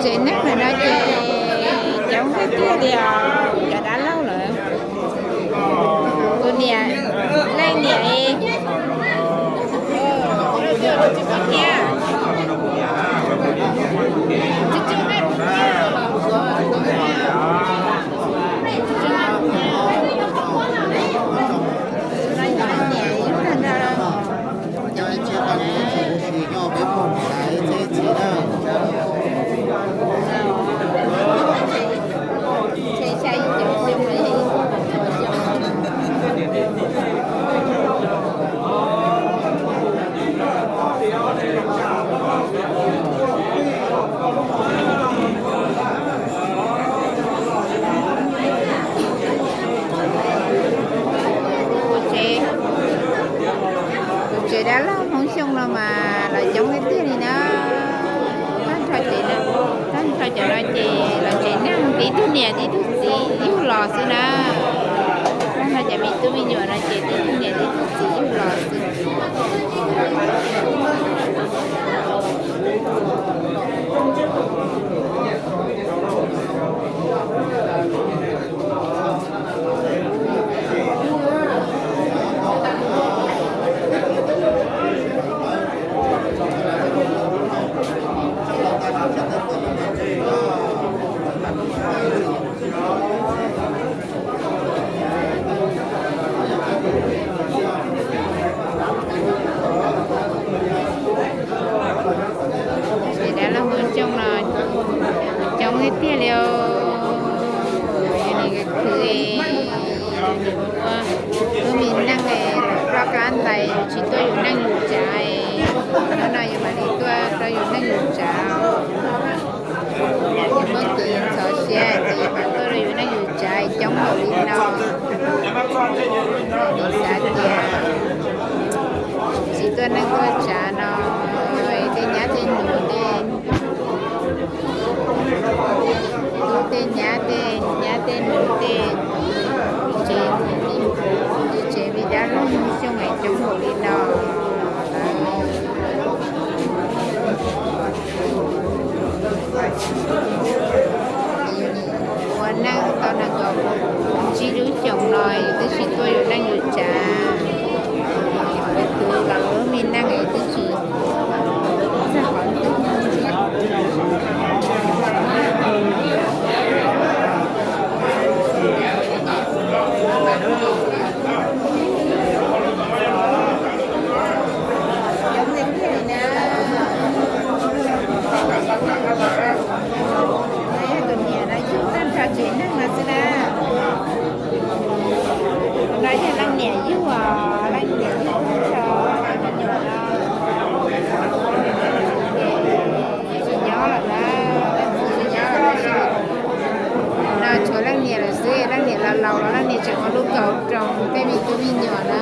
Tsev neeg lawm no ces coob tiag tiag li os, cov dab laug lawm. Tus niam, leej niam, Kuv tsev, kuv tsev dab laug Hmoob Xyooj no mas lawv coob tiag tiag li na. Tag nrho tsev, tag nrho cov no ces lawv tsev neeg tib tug niam tib tug txiv yug los xwb na. Tag nrho cov me tub me nyuam no ces tib tug niam tib tug txiv yug los xwb. Ces dab laug Hmoob Xyooj no coob tiag tiag li os. Yog nws khwv, nws ua lub me neej lawm ploj kab ntais tsis tuaj yus neej yus tsav, hnub no yus mam li tuaj rau yus neej yus tsav. Muaj kev ntxhov siab ces mam tuaj rau yus neej yus tsav coob npaum li no. Xav tias tsis tuaj neej tuaj tsav no, tej nyab tej nus tej, tej nyab tej, nyab tej nus tej, tsev, tsev me dab laug Hmoob Xyooj es coob npaum li no. Ua neej tau nees nkaum tsib lub xyoos no yus twb tsis tuaj yus neej yus tsav, yus khwv los lub me neej es twb tsis txog qhov ntawd. Tus niam no yug tag nrho tsev neeg no xwb na. No yog leej niam yug os, leej niam yug tag nrho cov me nyuam no. Tsis nyob lawm na, leej txiv tsis nyob lawm tab sis no tshuav leej niam lawm xwb, leej niam los laus los leej niam tseem ua lub kaus roos tej me tub me nyuam na.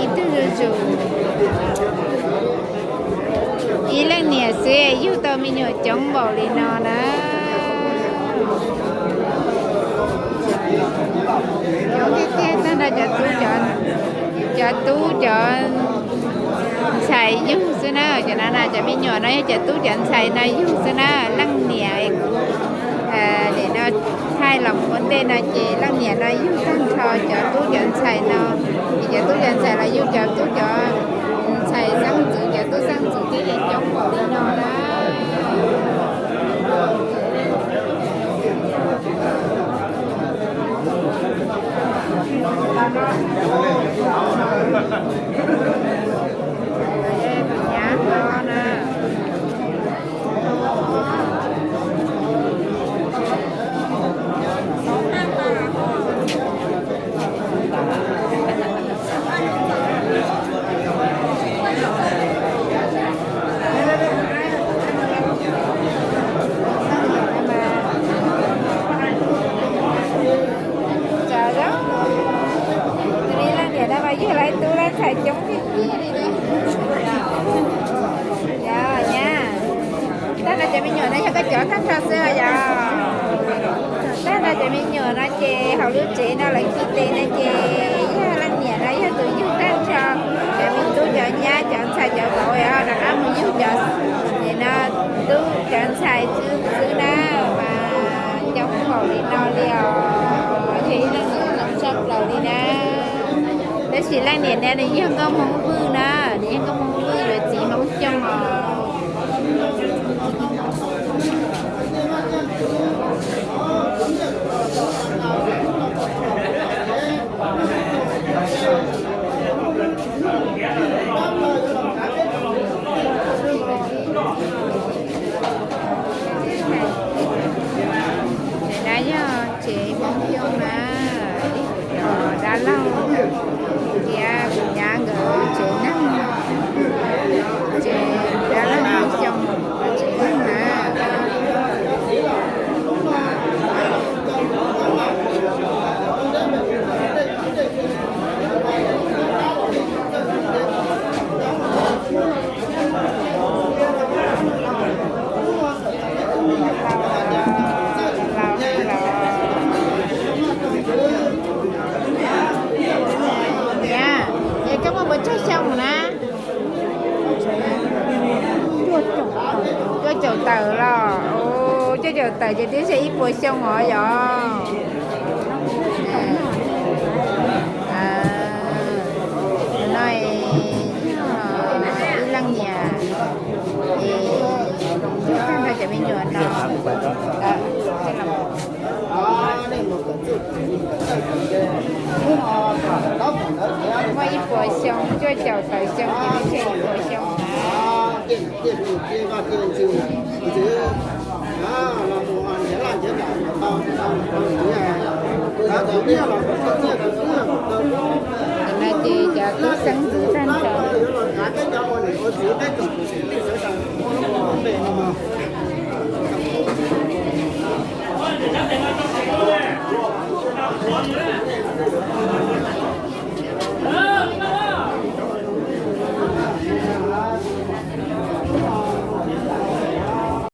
Ib tug zuj zus, ib leej niam xwb yug tau me nyuam coob npaum li no na. Coob tiag tiag, tag nrho cov tub, cov tub cov ntxhais yug xwb na. Cov no na, cov me nyuam no yog cov tub cov ntxhais no yug xwb na. Leej niam nim no thaij los ua ntej no ces leej niam no yug tag nrho cov tub cov ntxhais no, ces cov tub cov ntxhais los yug cov tub cov ntxhais xeeb ntxwv, cov tub xeeb ntxwv thiab ces coob npaum li no na. Cov tag nrho xwb yom. Tag nrho cov me nyuam no ces hauv lub tsev no lawv khi tes no ces yog leej niam no yog tus yug tag nrho cov me tub cov nyab cov ntxhais cov vauv rov qab mus yug cov, nim no tub cov ntxhais xwb xwb na, mas coob npaum li no li os, yog ib leej niam zoo tshaj plaws li na. Tab sis leej niam no nws yog nkauj Hmoob Vwj na, nws yog nkauj Hmoob Vwj yuav txiv Hmoob Xyooj os. Tsev no yog tsev Hmoob Xyooj na, ib puas cov dab laug thiab kuv nyab nkawd tsev neeg, tsev dab laug Hmoob Xyooj, tsev neeg na. Niam, es koj muaj puas tsawg xyoo na? Cuaj caum tawm los? Cuaj caum tawm ces twb yog ib puas xyoo os yom. No ib leej niam es tag nrho cov me nyuam no muaj ib puas xyoo, cuaj caum tawm xyoo ces twb yog ib puas xyoo na. Ntawm no ces cov tub xeeb ntxwv tag nrho.